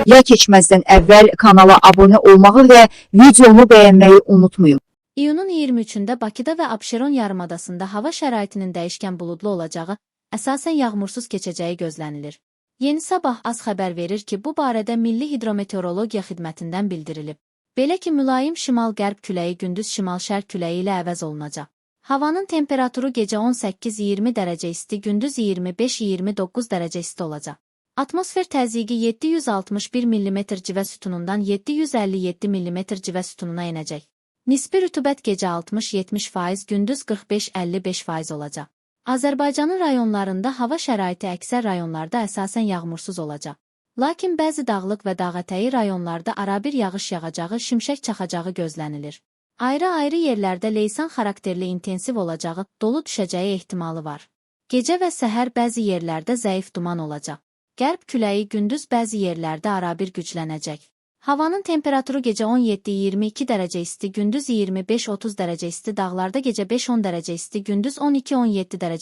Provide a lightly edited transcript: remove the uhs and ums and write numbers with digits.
Ya keçməzdən əvvəl kanala abunə olmağı və videomu bəyənməyi unutmayın. İyunun 23-də Bakıda və Abşeron yarımadasında hava şəraitinin dəyişkən buludlu olacağı, əsasən yağmursuz keçəcəyi gözlənilir. Yeni Sabah az xəbər verir ki, bu barədə Milli Hidrometeorologiya Xidmətindən bildirilib. Belə ki, mülayim şimal-qərb küləyi gündüz şimal-şərq küləyi ilə əvəz olunacaq. Havanın temperaturu gecə 18-20 dərəcə isti, gündüz 25-29 dərəcə isti olacaq. Atmosfer təzyiqi 761 mm civə sütunundan 757 mm civə sütununa enəcək. Nisbi rütubət gecə 60-70%, gündüz 45-55% olacaq. Azərbaycanın rayonlarında hava şəraiti əksər rayonlarda əsasən yağmursuz olacaq. Lakin bəzi dağlıq və dağətəyi rayonlarda arabir yağış yağacağı, şimşək çaxacağı gözlənilir. Ayrı-ayrı yerlərdə leysan xarakterli intensiv olacağı, dolu düşəcəyi ehtimalı var. Gecə və səhər bəzi yerlərdə zəif duman olacaq. Qərb küləyi gündüz bəzi yerlərdə arabir güclənəcək. Havanın temperaturu gecə 17-22 dərəcə isti, gündüz 25-30 dərəcə isti, dağlarda gecə 5-10 dərəcə isti, gündüz 12-17 dərəcə